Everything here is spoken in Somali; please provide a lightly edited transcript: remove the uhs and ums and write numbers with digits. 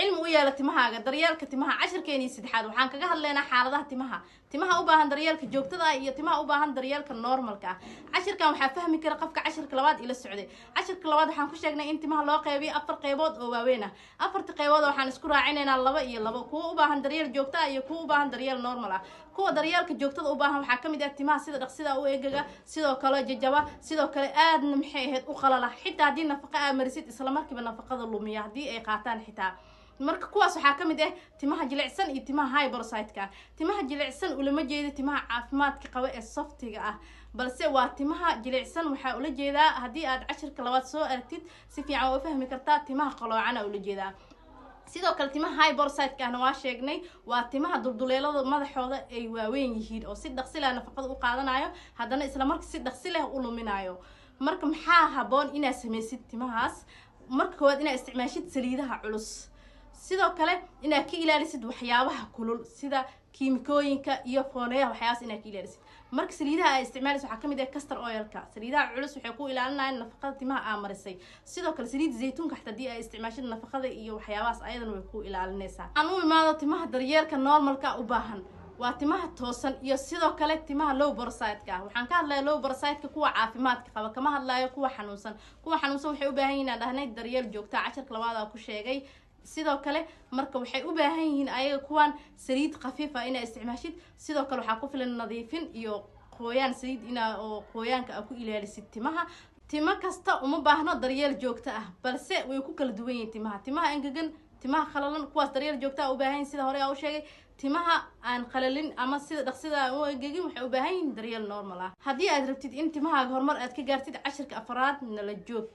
Cilmi u yeela timahaaga, daryeelka timaha. Cashirkeenii saddexaad waxaan kaga hadlaynaa xaaladaha timaha, timaha u baahan daryeelka joogtada ah iyo timaha u baahan daryeelka normalka ah. Cashirkan waxaa fahmi kara qofka cashirka labaad ila socday. Cashirka labaad waxaan ku sheegnay in timaha loo qeybiyo afar qeybood oo waaweyn ah. Afarta qeybood waxaan isku raacinaynaa laba iyo labo: kuwa u baahan daryeel joogto ah iyo kuwa u baahan daryeel normal ah. Kuwa daryeelka joogtada u baahan waxaa kamid ah timaha sida dhaqsida u engega, sidoo kale jajaba, sidoo kale aadna, maxay ahayd, u qalala. Xitaa haddii nafaqa aa marisid, isla markiiba nafaqada lumiya haddii ay qaataan xitaa. Marka kuwaas waxaa ka mid ah timaha jilicsan iyo timaha high porosity-ka. Timaha jilicsan ulama jeeda timaha caafimaadka qaba ee softiga ah, balse waa timaha jilicsan waxaa ula jeedaa, haddii aad cashirka labaad soo aragtid si fiican waa u fahmi kartaa, timaha qaloocana ula jeedaa. Sidoo kale timaha high porosity-ka ahna waa sheegnay, waa timaha dulduleelada madaxooda ay waaweyn yihiin oo si dhaqsi leh nafaqada u qaadanayo, haddana isla marka si dhaqsi leh u luminayo. Marka maxaa haboon inaad sameysid timahaas? Marka koowaad, inaad isticmaashid saliidaha culus. Sidoo kale inaad ka ilaalisid waxyaabaha kulul sida kiimikooyinka iyo fooneyaha, waxyaabahaas inaad ka ilaalisid. Marka saliidaha ay isticmaalaysa waxaa kamid ah castor oilka. Saliidaha culus waxay ku ilaalinayaan nafaqada timaha aa marisay. Sidoo kale saliid zaytuunka xataa haddii ay isticmaashid, nafaqada iyo waxyaabahaas ayadana way ku ilaalinaysaa. Aan u imaado timaha daryeelka normalka u baahan, waa timaha toosan iyo sidoo kale timaha low porosity-ka ah. Waxaan ka hadlaya low porosity-ka kuwa caafimaadka qaba, kama hadlayo kuwa xanuunsan. Kuwa xanuunsan waxay u baahan yihiin, aan dhahnay, daryeel joogta. Casharka labaad aa ku sheegay. Sidoo kale marka waxay u baahan yihiin ayaga kuwan saliid khafiif ah inaa isticmaashid. Sidoo kale waxaa ku filan nadiifin iyo qooyaan, saliid inaa oo qooyaanka aa ku ilaalisid timaha. Timo kasta uma baahno daryeel joogto ah, balse way ku kala duwan yihiin timaha. Timaha engegan, timaha qalalan, kuwaas daryeel joogta ah u baahan yihin sida hore aa u sheegay. Timaha aan qalalin ama sida dhaqsida aan u engegin waxay u baahan yihiin daryeel normal ah. Haddii aad rabtid in timahaaga horumar aad ka gaartid, cashirka afraad nala joog.